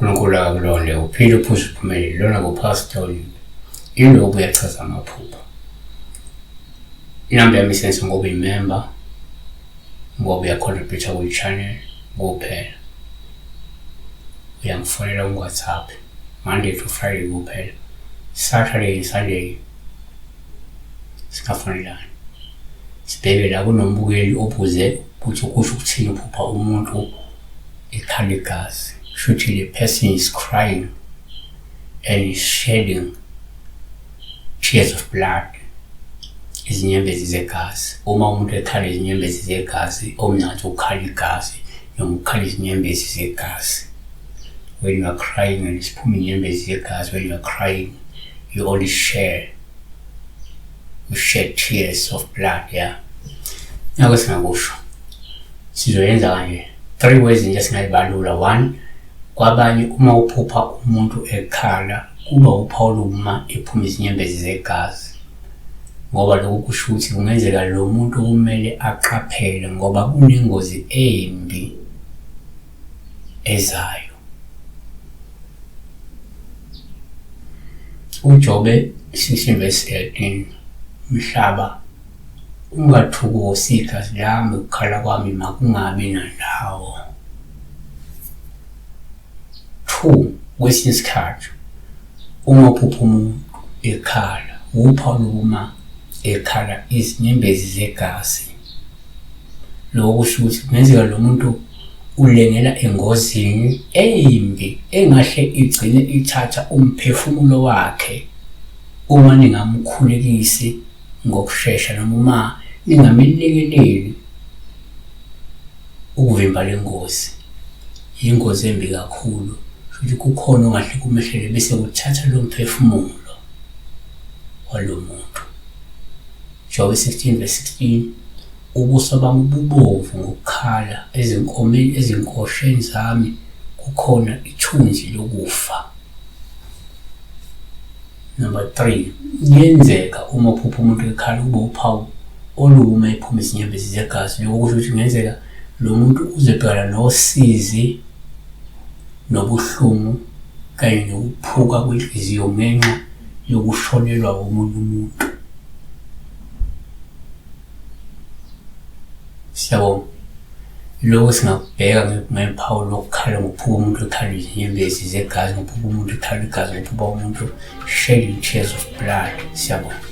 UNkulunkulu akakulonde uphile uphuze uphumelele lona nguPastor Olive. Ilobu uyachaza amaphupho. Inamba yami isense ngoba uyimember ngoba uyacontribute kwi-channel kuphela. Uyangifonela ku-WhatsApp Monday to Friday kuphela. Saturday and Sunday singafonelani. Sibheke la kunombukeli obuze ukuthi kusho ukuthini uphupha umuntu ekhala igazi. Shuthi the person is crying and is shedding tears of blood, izinyembezi zegazi. Uma umuntu ekhala izinyembezi zegazi, omngathi ukhala igazi noma ukhala izinyembezi zegazi. When you are crying and siphuma inyembezi zegazi, when you are crying you only share you shed tears of blood, yeah. Nako singakusho sizoyenza kanje three ways nje singayibalula. One, kwabanye uma uphupha umuntu ekhala kuba uphawu uma ephuma izinyembezi zegazi, ngoba lokhu kusho ukuthi kungenzeka lo muntu kumele aqaphele ngoba kunengozi embi ezayo. UJobe 16 verse 18, mhlaba ungathukusi igazi lami, ukukhala kwami makungabi nandawo. Two, kwesinye isikhathi uma uphupha umuntu ekhala, wuphawu lokuma ekhala izinyembezi zegazi. Lokho kusho ukuthi kungenzeka lo muntu ulengela engozini embi engahle igcine ithatha umphefumulo wakhe uma ningamkhulekisi ngokushesha noma uma ningamelekeleli ukuvimba le ngozi. Yingozi embi kakhulu futhi kukhona ongahle kumehlele bese kuthatha lo mphefumulo walo muntu. Jobe 16 verse 16, ubuso bami bubomvu ngokukhala, ezinkomeni ezinkosheni zami kukhona ithunzi lokufa. Number 3, kuyenzeka uma uphupha umuntu ekhala kube uphawu olubi uma ephuma izinyembezi zegazi. Lokho kusho ukuthi kungenzeka lo muntu uzobhekana nosizi nobuhlungu kanye nokuphuka kwenhliziyo ngenxa yokushonelwa omunye umuntu. Siyabonga. Lokho singakubheka ngephawu lokukhala ngokuphupha umuntu ekhala izinyembezi zegazi, ngokuphupha umuntu ekhala igazi, ngokuphupha umuntu shedding tears of blood. Siyabonga.